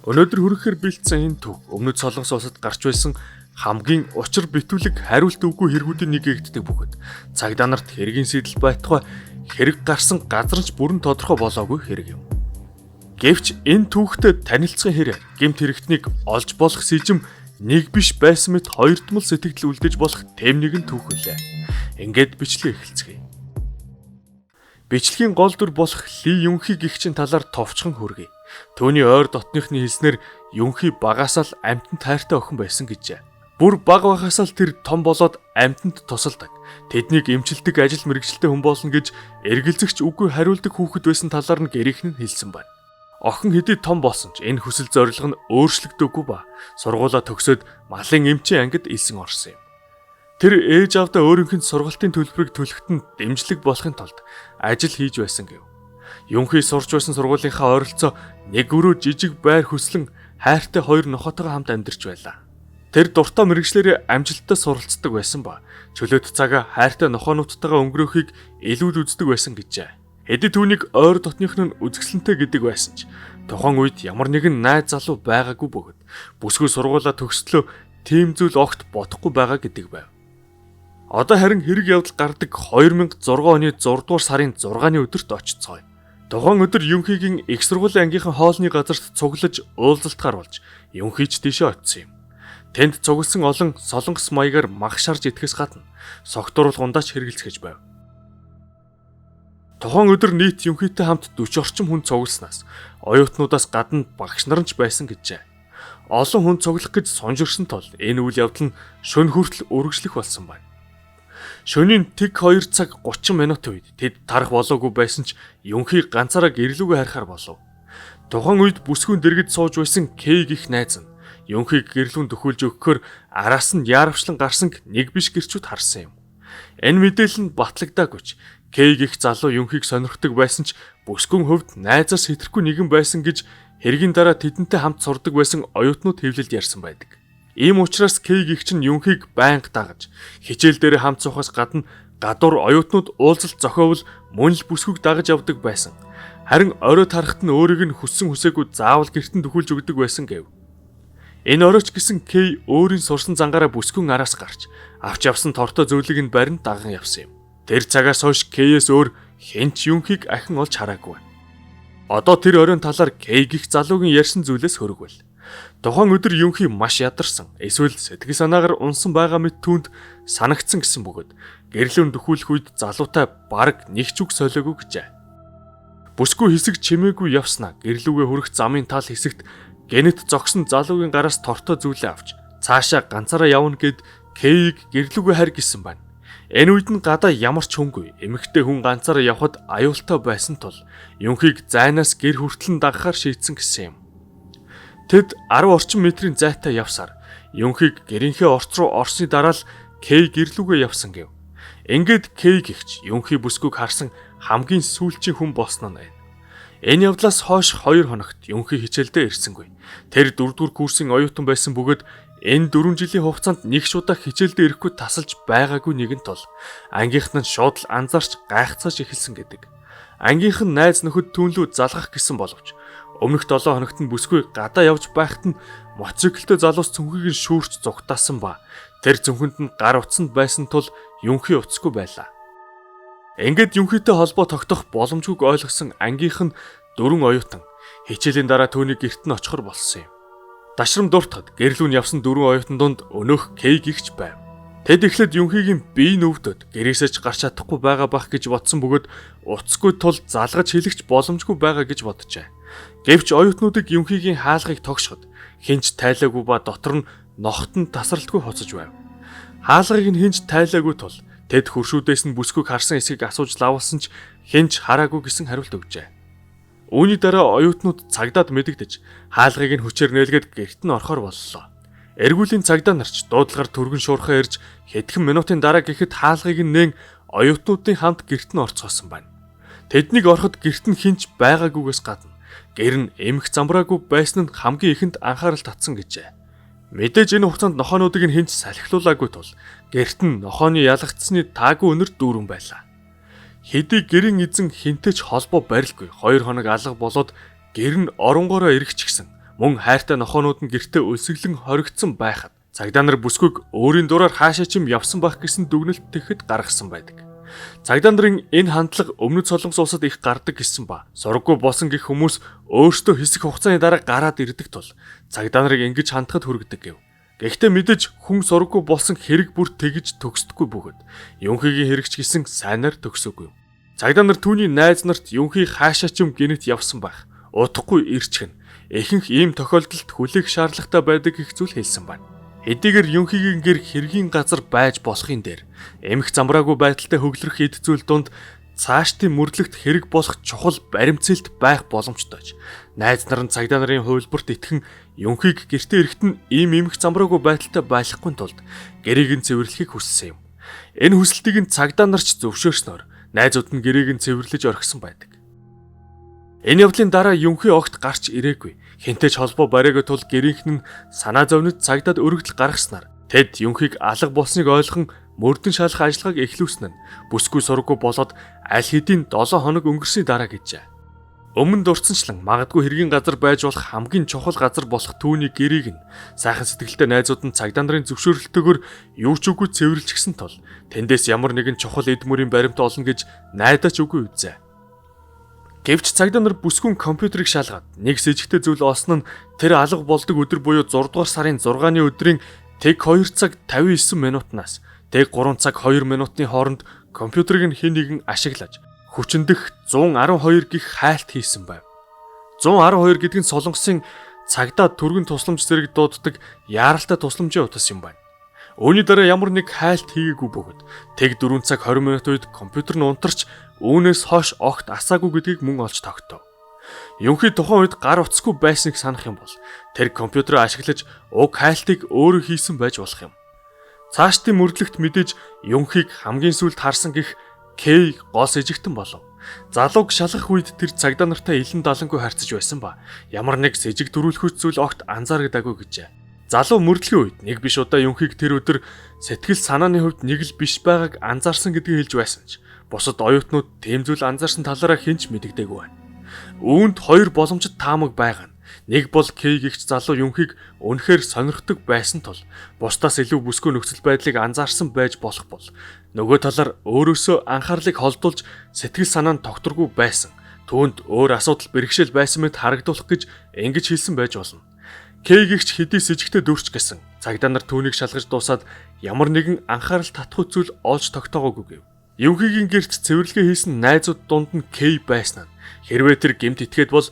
Өнөөдөр хүрэхээр бэлдсэн энэ түүх өмнөд Солонгос улсад гарч байсан хамгийн учир битүүлэг хариулт үгүй хэрэгүүдийн нэг гэгддэг бөгөөд цагдаа нарт хэргийн сэдэл байтугай хэрэг гарсан газар ч бүрэн тодорхой болоогүй хэрэг юм. Гэвч энэ түүхтэй танилцсан хэрээр гэмт хэрэгтнийг олж болох сэжим нэг биш байсан мэт хоёрдмол сэтгэгдэл үлдээж болох тэм нэгэн түүх үлээ. Ингээд бичлэгээ эхэлцгээе. Бичлэгийн гол дүр болох Ли Юнхи гэгчийн талаар товчхон хүргэе. Түүний ойр дотныхны хэлснээр Юнхи багасаа л амьтанд хайртай охин байсан гэжээ. Бүр бага байхасаа л тэр том болоод амьтанд тусалдаг. Тэднийг эмчилдэг ажил мэргэжилтэй хүн болно гэж эргэлзэгч үгүй хариулдаг хүүхэд байсан талаар нь гэрийнхэн нь хэлсэн байна. Охин хэдий том болсон ч энэ хүсэл зорилго нь өөрчлөгдөөгүй ба сургуулаа төгсөөд малын эмчийн ангид элсэн орсон юм. Тэр ээж аавдаа өөрийнх нь сургалтын төлбөрийг төлөхөд нь дэмжлэг болохын тулд ажил хийж байсан гэв. Юнхи сурч байсан сургуулийнхаа ойролцоо нэг өрөө жижиг байр хүслэн хайртай хоёр нохотойгоо хамт амьдарч байлаа. Тэр дуртай мэргэжлээрээ амжилттай суралцдаг байсан ба чөлөөт цагаа хайртай нохоонуудтайгаа өнгөрөөхийг илүүд үздэг байсан гэжээ. Хэдий түүнийг ойр дотных нь үзэсгэлэнтэй гэдэг байсан ч тухайн үед ямар нэгэн найз залуу байгаагүй бөгөөд бүсгүй сургуулаа төгслөө тийм зүйл огт бодохгүй байгаа гэдэг байв. Одоо харин хэрэг явдал гардаг 2006 оны 6 дугаар сарын 6-ны өдөрт очицгоё. Тухайн өдөр Юнхигийн их сургуулийн ангийнхан хоолны газарт цуглаж уулзалтгаар болж Юнхи ч тийшээ очсон юм. Тэнд цугласан олон солонгос маягаар мах шарж идэхээс гадна согтууруулах ундаач хэрэгэлцгээж байв. Тухайн өдөр нийт Юнхитэй хамт 40 орчим хүн цугласнаас оюутнуудаас гадна багш нар нь ч байсан гэжээ. Олон хүн цуглах гэж сунжирсан тул энэ үйл явдал нь шөнө хүртэл үргэлжлэх болсон байна. Шөнийн тэг 2 цаг 30 минутын үед тэд тарах болоогүй байсан ч Юнхи ганцаараа гэрлүүгээ харихаар болов. Тухайн үед бүсгүйн дэргэд сууж байсан Кэй гэх найз нь Юнхийг гэрлүүн дөхүүлж өгөхөөр араас нь яарвчлан гарсан нэг биш гэрчүүд харсан юм. Энэ мэдээлэл нь батлагдаагүй ч Кэй гэх залуу Юнхийг сонирхдаг байсан ч бүсгүйн хувьд найзаас хэтрэхгүй нэгэн байсан гэж хэргийн дараа тэдэнтэй хамт сурдаг байсан оюутнууд хэвлэлд ярьсан байдаг. Ийм учраас Кэй гэгч нь Юнхийг байнга дагаж хичээл дээр хамт суухаас гадна гадуур оюутнууд уулзалт зохиовол мөн л бүсгүйг дагаж явдаг байсан. Харин орой тарахт нь өөрийг нь хүссэн хүсээгүй заавал гэртэн дөхүүлж өгдөг байсан гэв. Энэ оройч гэсэн Кэй өөрийн сурсан зангаараа бүсгүйн араас гарч авч явсан тортой зөвлөг нь барин даган явсан юм. Тэр цагаас хойш Кэйээс өөр хэн ч Юнхийг ахин олж хараагүй. Одоо тэр оройн талаар Кэй гих залуугийн ярьсан зүйлээс хөргөл. Тухайн өдөр Юнхи маш ядарсан. Эсвэл сэтгэл санаагаар унсан байгаа мэт түүнд санагдсан гэсэн бөгөөд гэрлүүн дөхүүлэх үед залуутай бараг нэг ч үг солиогүй гэжээ. Бүсгүй хэсэг чимээгүй явснаа гэрлүүгээ хүрэх замын тал хэсэгт гэнэт зогсон залуугийн гараас тортой зүйлээ авч цаашаа ганцаараа явна гэд Кэйг гэрлүүгээ харь гэсэн байна. Энэ үед нь гадаа ямар ч хүнгүй эмэгтэй хүн ганцаараа явхад аюултай байсан тул Юнхийг зайнаас гэр хүртэл нь дагахаар шийдсэн гэсэн юм. Тэд 10 орчим метрийн зайтай явсаар Юнхийг гэрийнхээ орц руу орсны дараа л Кэй гэрлүүгээ явсан гэв. Ингээд Кэй гэгч Юнхи бүсгүйг харсан хамгийн сүүлчийн хүн болсон нь байна. Энэ явдлаас хойш 2 хоногт Юнхи хичээлдээ ирсэнгүй. Тэр 4-р курсын оюутан байсан бөгөөд энэ 4 жилийн хугацаанд нэг ч удаа хичээлдээ ирэхгүй тасалж байгаагүй нэгэн тул ангийнх нь шууд л анзаарч гайхацааж эхэлсэн гэдэг. Ангийнх нь найз нөхөд түүнлүү залгах гэсэн боловч өмнөх 7 хоногт нь бүсгүй гадаа явж байхад нь мотоциклтэй залуус цүнхийг нь шүүрч зугтаасан ба тэр цүнхэнд нь гар утсанд байсан тул Юнхи утасгүй байлаа. Ингээд Юнхитэй холбоо тогтоох боломжгүйг ойлгосон ангийнх нь 4 оюутан хичээлийн дараа түүнийг гэрт нь очихор болсон юм. Дашрам дуртахад гэрлүүн явсан 4 оюутан дунд өнөөх Кэй гихч байв. Тэд эхлээд Юнхигийн бие нүвдөд гэрээсээ ч гарч чадахгүй байгаа бах гэж бодсон бөгөөд утасгүй тул залгаж хэлэх ч боломжгүй байгаа гэж боджээ. Гэвч оюутнуудыг Юнхигийн хаалгыг тогшоход хэн ч тайлаагүй ба дотор нь нохот нь тасралтгүй хоцож байв. Хаалгыг нь хэн ч тайлаагүй тул тэд хөршүүдээс нь бүсгүйг харсан эсэхийг асууж лавлсан ч хэн ч хараагүй гэсэн хариулт өгчээ. Үүний дараа оюутнууд цагдаад мэдэгдэж хаалгыг нь хүчээр нээлгээд гэрт нь орохоор боллоо. Эргүүлийн цагдаа нар ч дуудлагаар түргэн шуурхаа ирж хэдхэн минутын дараа гэхэд хаалгыг нь нээн оюутнуудын хамт гэрт нь орцгоосон байна. Тэднийг ороход гэрт нь хэн ч байгаагүйгээс гадна гэр нь эмх замбраагүй байсан нь хамгийн ихэнд анхаарал татсан гэжээ. Мэдээж энэ хугацаанд нохоонуудыг нь хэн ч салхилуулаагүй тул гэрт нь нохооны ялгагдсаны таагүй өнөр дүүрэн байлаа. Хэдий гэрийн эзэн хэнтэй ч холбоо барилгүй 2 хоног алга болоод гэр нь оронгоороо эргэж гисэн Мөн хайртай нохоонууд нь гэртээ өлсгөлэн хоригдсон байхад цагдаа нар бүсгүйг өөрийн дураар хаашаа ч юм явсан байх гэсэн дүгнэлт тэгэхэд гаргасан байдаг. Цагдаа нарын энэ хандлага Өмнөд Солонгос улсад их гардаг гэсэн ба сураггүй болсон гэх хүмүүс өөрсдөө хэсэг хугацааны дараа гараад ирдэг тул цагдаа нарыг ингэж хандхад хүргэдэг гэв. Гэхдээ мэдээж хүн сураггүй болсон хэрэг бүр тэгж төгсдөггүй бөгөөд Юнхигийн хэрэгч гэсэн сайнаар төгсөөгүй. Цагдаа нар түүний найз нарт Юнхи хаашаа ч юм гинэт явсан байх. Утгагүй ирчихнэ. Ихэнх ийм тохиолдолд хүлээх шаардлагатай байдаг гэх зүйл хэлсэн байна. Хэдийгээр Юнхигийн гэр хэргийн газар байж болохын дээр эмх замраагүй байдалтай хөглөрөх эд зүйл дунд цаашдын мөрдлөгт хэрэг болох чухал баримтцэлт байх боломжтой ч найз нар нь цагдаа нарын хувилбарт итгэн Юнхиг гэртээ ирэхэд нь ийм эмх замраагүй байдалтай байхгүй тулд гэрийг нь цэвэрлэхийг хүссэн юм. Энэ хүсэлтийг нь цагдаа нар ч зөвшөөрснөөр найзууд нь гэрийг нь цэвэрлэж орхисон байдаг. Энэ явдлын дараа Юнхи огт гарч ирээгүй. Хэнтэй ч холбоо бариагүй тул гэрийнх нь санаа зовниж цагдаад өргөдөл гаргаснаар тэд Юнхиг алга болсныг ойлгон мөрдөн шалах ажиллагааг эхлүүлсэн нь бүсгүй сураггүй болоод аль хэдийн 7 хоног өнгөрсний дараа гэжээ. Өмнө дурдсанчлан магадгүй хэргийн газар байж болох хамгийн чухал газар болох түүний гэрийг нь сайхан сэтгэлтэй найзууд нь цагдаа нарын зөвшөөрөлтөөр юу ч үгүй цэвэрлчихсэн тул тэндээс ямар нэгэн чухал эд мөрийн баримт олно гэж найдаач үгүй үзээ. Гэвч цагдаа нар бүсгүйн компьютерыг шалгаад нэг сэжигтэй зүйл олсон нь тэр алга болдог өдөр буюу 6 дугаар сарын 6-ны өдрийн тэг 2 цаг 59 минутнаас тэг 3 цаг 2 минутны хооронд компьютерыг нь хэн нэгэн ашиглаж хүчиндэх 112 гих хайлт хийсэн байв. 112 гэдэг нь Солонгосын цагдаа түргэн тусламж зэрэг дууддаг яаралтай тусламжийн утас юм байна. Үүний дараа ямар нэг хайлт хийгээгүй бөгөөд тэг 4 цаг 20 минут үед компьютер нь унтарч үүнээс хойш огт асаагүй гэдгийг мөн олж тогтов. Юнхи тухайн үед гар утасгүй байсныг санах юм бол тэр компьютероо ашиглаж уг хайлтыг өөрөө хийсэн байж болох юм. Цаашдын мөрдлөгт мэдээж Юнхиг хамгийн сүүлд харсан гих Кей гол сэжигтэн болов. Залууг шалгах үед тэр цагдаа нартай илэн далангүй харьцаж байсан ба ямар нэг сэжиг төрүүлэх зүйл огт анзаарагдаагүй гэжээ. Залуу мөрдлөгийн үед нэг биш удаа Юнхиг тэр өдөр сэтгэл санааны хувьд нэг л биш байгааг анзаарсан гэдгийг хэлж байсан ч бусад оюутнууд тийм зүйл анзаарсан талаараа хэн ч мэддэггүй байна. Үүнд хоёр боломжит таамаг байгаа нь нэг бол Кей гэгч залуу Юнхиг үнэхээр сонирхдаг байсан тул бусдаас илүү бүсгүй нөхцөл байдлыг анзаарсан байж болох бол нөгөө талаар өөрөөсөө анхаарлыг холдуулж сэтгэл санаа нь тогтворгүй байсан. Түүнд өөр асуудал бэрхшээл байсан мэт харагдуулах гэж ингэж хэлсэн байж болно. Кей гэгч хэдий сэжигтэй дүрч гэсэн цагдаа нар түүнийг шалгаж дуусаад ямар нэгэн анхаарал татах зүйл олж тогтоогоогүй гэв. Юнхигийн гэрт цэвэрлэгээ хийсэн найзууд дунд нь Кей байсан нь хэрвээ тэр гэмт итгээд бол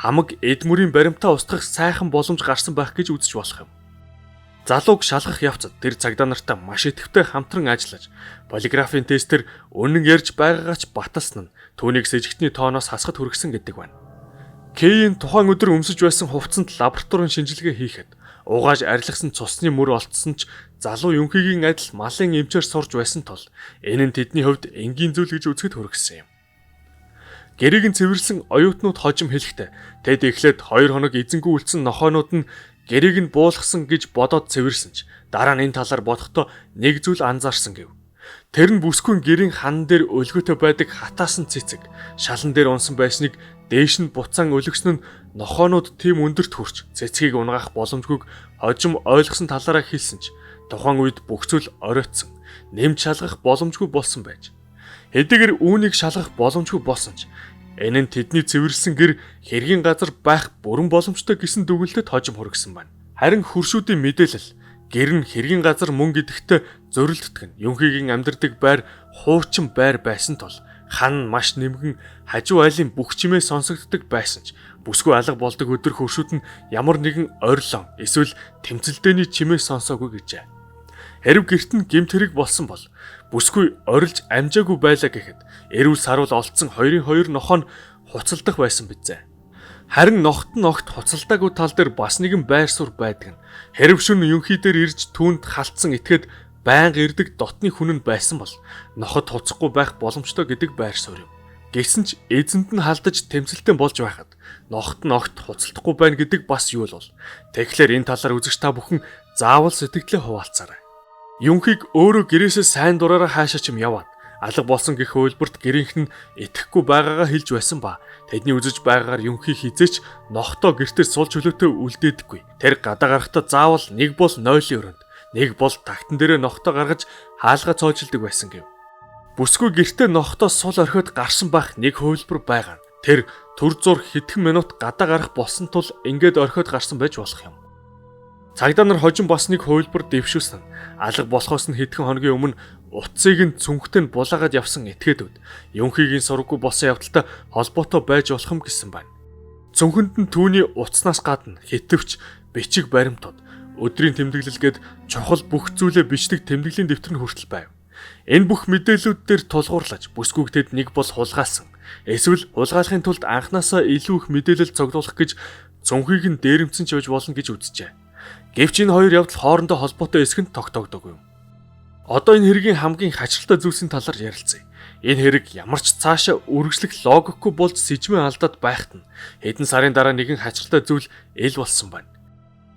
хамаг эд мөрийн баримтаа устгах сайхан боломж гарсан байх гэж үзэж болох юм. Залууг шалгах явцад тэр цагдаа нартай маш идэвхтэй хамтран ажиллаж полиграфийн тестээр үнэн ярьж байгаагаа ч баталсан нь түүнийг сэжигтний тооноос хасахад хүргэсэн гэдэг байна. Кейн тухайн өдөр өмсөж байсан хувцсанд лабораторийн шинжилгээ хийхэд угааж арилгасан цусны мөр олдсон ч залуу Юнхигийн адил малын эмчээр сурж байсан тул энэ нь тэдний хувьд энгийн зүйл гэж үзэхэд хүргэсэн юм. Гэрийг нь цэвэрлсэн оюутнууд хожим хэлэхдээ тэд эхлээд 2 хоног эзэнгүй үлдсэн нохойнууд нь гэрийг нь буулгасан гэж бодоод цэвэрсэн ч дараа нь энэ талаар бодохдоо нэг зүйл анзаарсан гэв. Тэр нь бүсгүйн гэрийн хан дээр өлгөөтэй байдаг хатаасан цэцэг шалан дээр унсан байсныг дээш нь буцаан өлгсөн нь нохоонууд тийм өндөрт хүрч цэцгийг унгаах боломжгүйг хожим ойлгосон талаараа хэлсэн ч тухайн үед бүх зүйл оройтсон нэмж шалгах боломжгүй болсон байж. Хэдийгээр үүнийг шалгах боломжгүй болсон ч энэ нь тэдний цэвэрлсэн гэр хэргийн газар байх бүрэн боломжтой гэсэн дүгнэлтэд хожим хүргэсэн байна. Харин хөршүүдийн мэдээлэл гэр нь хэргийн газар мөн гэдэгтээ зөрөлддөг нь Юнхигийн амьдардаг байр хуучин байр байсан тул хан маш нэмгэн хажуу айлын бүх чимээ сонсогддог байсан ч бүсгүй алга болдог өдөр хөршүүд нь ямар нэгэн орилон эсвэл тэмцэлдээний чимээ сонсоогүй гэжээ. Хэрв гэрт нь гэмт хэрэг болсон бол бүсгүй орилж амжаагүй байлаа гэхэд эрүүл саруул олдсон 2-ын 2 нохоо нь хуцалдах байсан бизээ. Харин нохот нь огт хуцалдаагүй тал дээр бас нэгэн байр суурь байдаг нь. Хэрв шөнө Юнхи дээр ирж түүнд халтсан этгээд байнга ирдэг дотны хүн нь байсан бол ноход хуцахгүй байх боломжтой гэдэг байр суурь юм. Гэсэн ч эзэнд нь халдаж тэмцэлтэн болж байхад нохот нь огт хуцалдахгүй байна гэдэг бас юу л бол. Тэгэхээр энэ талаар үзэгч та бүхэн заавал сэтгэлдээ хуваалцаарай. Юнхиг өөрөө гэрээсээ сайн дураараа хаашаа ч юм яваад Алга болсон гэх хувилбарт гэрийнх нь итгэхгүй байгаагаа хэлж байсан ба тэдний үзэж байгаагаар Юнхи хизээч нохтой гэртээ сул чөлөөтэй үлдээдэггүй. Тэр гадаа гарахдаа заавал нэг бол нойлын өрөөнд, нэг бол тагтан дээрээ нохтой гаргаж хаалга цоожилдог байсан гэв. Бүсгүй гэртээ нохтой сул орхиод гарсан байх нэг хувилбар байгаа. Тэр төр зур хэдхэн минут гадаа гарах болсон тул ингээд орхиод гарсан байж болох юм. Цагдаа нар хожим бас нэг хувилбар дэвшүүлсэн. Алга болохоос нь хэдхэн хоногийн өмнө утсыг нь цүнхтэй нь булаагаад явсан этгээдүүд Юнхигийн сурггүй болсон явдалтай холбоотой байж болох юм гэсэн байна. Цүнхэнд нь түүний утаснаас гадна хитвч, бичиг баримтууд, өдрийн тэмдэглэл гээд чухал бүх зүйлээ бичдэг тэмдэглэлийн дэвтэр нь хүртэл байв. Энэ бүх мэдээллүүд дээр тулгуурлаж бүсгүйг тэд нэг бол хулгайлсан. Эсвэл хулгайлахын тулд анхнаасаа илүү их мэдээлэл цуглуулах гэж цүнхийг нь дээрэмдсэн ч байж болно гэж үзжээ. Гэвч энэ хоёр явдал хоорондоо холбоотой эсэх нь тогтоогдоогүй юм. Одоо энэ хэргийн хамгийн хачирхалтай зүйлсийн талаар ярилцъя. Энэ хэрэг ямар ч цаашаа үргэлжлэх логикгүй болж сэжмэн алдаад байхад нь хэдэн сарын дараа нэгэн хачирхалтай зүйл ил болсон байна.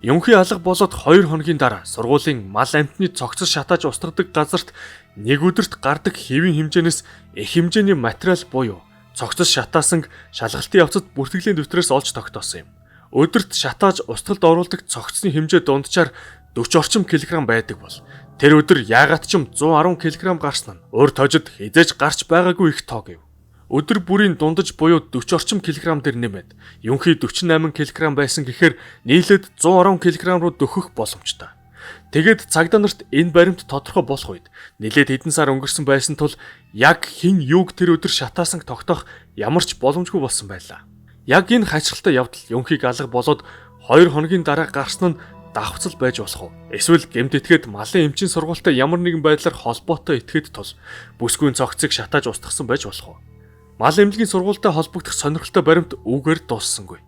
Юнхи алга болоод 2 хоногийн дараа сургуулийн мал амьтны цогцол шатааж устгадаг газарт нэг өдөрт гардаг хэвийн хэмжээнээс их хэмжээний материал буюу цогцол шатаасан шалгалтын явцад бүртгэлийн дэвтрээс олж тогтоосон юм. Өдөрт шатааж устгалд оруулдаг цогцсны хэмжээ дунджаар 40 орчим килограмм байдаг бол тэр өдөр яагаад ч юм 110 кг гарсан нь өөр тожид хизээж гарч байгаагүй их тоо гэв. Өдөр бүрийн дундаж буюу 40 орчим килограмм дээр нэмээд Юнхи 48 кг байсан гэхээр нийлээд 110 кг руу дөхөх боломжтой. Тэгээд цагдаа нарт энэ баримт тодорхой болох үед нэлээд хэдэн сар өнгөрсөн байсан тул яг хэн юуг тэр өдөр шатаасан тогтоох ямар ч боломжгүй болсон байлаа. Яг энэ хачирхалтай явдал Юнхиг алга болоод 2 хоногийн дараа гарсан нь давхцал байж болох уу? Эсвэл гэмт этгээд малын эмчийн сургуультай ямар нэгэн байдлаар холбоотой этгээд тул бүсгүйн цогцыг шатааж устгасан байж болох уу? Мал эмнэлгийн сургуультай холбогдох сонирхолтой баримт үүгээр дууссангүй.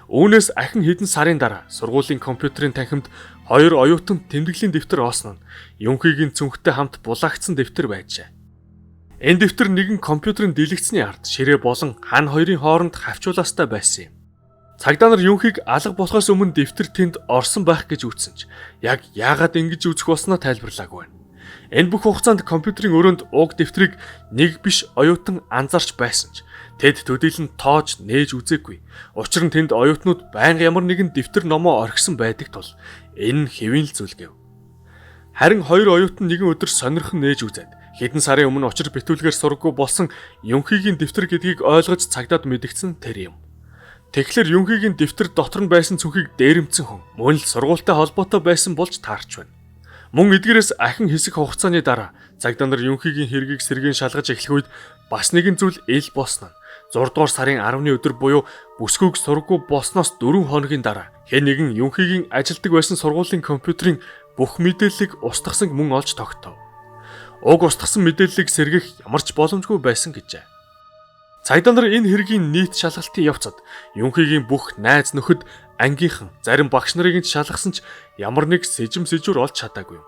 Үүнээс ахин хэдэн сарын дараа сургуулийн компьютерийн танхимд хоёр оюутан тэмдэглэлийн дэвтэр олсон нь Юнхигийн цүнхтэй хамт булаагдсан дэвтэр байжээ. Энэ дэвтэр нэгэн компьютерийн дэлгэцний ард ширээ болон хан хоёрын хооронд хавчуулаастай байсан юм. Цагдаа нар Юнхиг алга болохоос өмнө дэвтэр тэнд орсон байх гэж үзсэн ч яг яагаад ингэж үзэх болсноо тайлбарлаагүй байна. Энэ бүх хугацаанд компьютерийн өрөөнд уг дэвтрийг нэг биш оюутан анзаарч байсан ч тэд төдийлөн тоож нээж үзээгүй. Учир нь тэнд оюутнууд байнга ямар нэгэн дэвтэр номоо орхисон байдаг тул энэ нь хэвийн л зүйл гэв. Харин хоёр оюутан нэгэн өдөр сонирхон нээж үзээд хэдэн сарын өмнө учир битүүлгээр сурггүй болсон Юнхигийн дэвтэр гэдгийг ойлгож цагдаад мэдгдсэн тэр юм. Тэгэхээр Юнхигийн дэвтэр дотор нь байсан цүнхийг дээрэмдсэн хүн мөн л сургуультай холбоотой байсан болж таарч байна. Мөн эдгээрээс ахин хэсэг хугацааны дараа цагдаа нар Юнхигийн хэргийг сэргээн шалгаж эхлэх үед бас нэгэн зүйл ил болсон нь 6 дугаар сарын 10-ны өдөр буюу бүсгүйг сурггүй болсноос 4 хоногийн дараа хэн нэгэн Юнхигийн ажилдаг байсан сургуулийн компьютерийн бүх мэдээллийг устгасан мөн олж тогтов. Уг устгасан мэдээллийг сэргийх ямар ч боломжгүй байсан гэжээ. Цагдаа нар энэ хэргийн нийт шалгалтын явцад Юнхигийн бүх найз нөхөд ангийнхан зарим багш нарыг нь шалгасан ч ямар нэг сэжим сэжүр олж чадаагүй юм.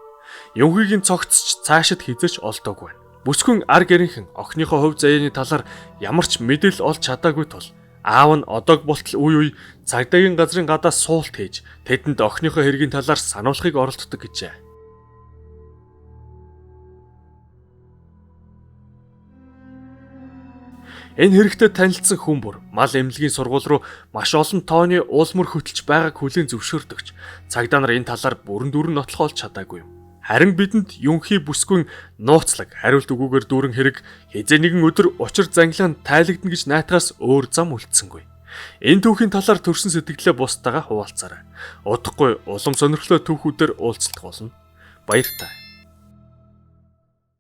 Юнхигийн цогц ч цаашид хизээч олдоогүй байна. Бүсгүйн ар гэрийнхэн охиныхоо хувь заяаны талаар ямар ч мэдээлэл олж чадаагүй тул аав нь одог болтол үе үе цагдаагийн газрын гадаа суулт хийж тэдэнд охиныхоо хэргийн талаар сануулахыг оролддог гэжээ. Энэ хэрэгтэй танилцсан хүн бүр мал эмнэлгийн сургууль руу маш олон тооны уул мөр хөтөлж байгааг хүлээн зөвшөөрдөгч. Цагдаа нар энэ талаар бүрэн дүүрэн нотлохоо олж чадаагүй юм. Харин бидэнд Юнхи бүсгүйн нууцлаг хариулт өгүүгээр дүүрэн хэрэг хэзээ нэгэн өдөр учир зангилаа нь тайлагдана гэж найтгаас өөр зам үлдсэнгүй. Энэ түүхийн талаар төрсэн сэтгэлдээ бусдаагаа хуваалцаарай. Удахгүй улам сонирхолтой түүхүүдээр уулзалт болно. Баяртай.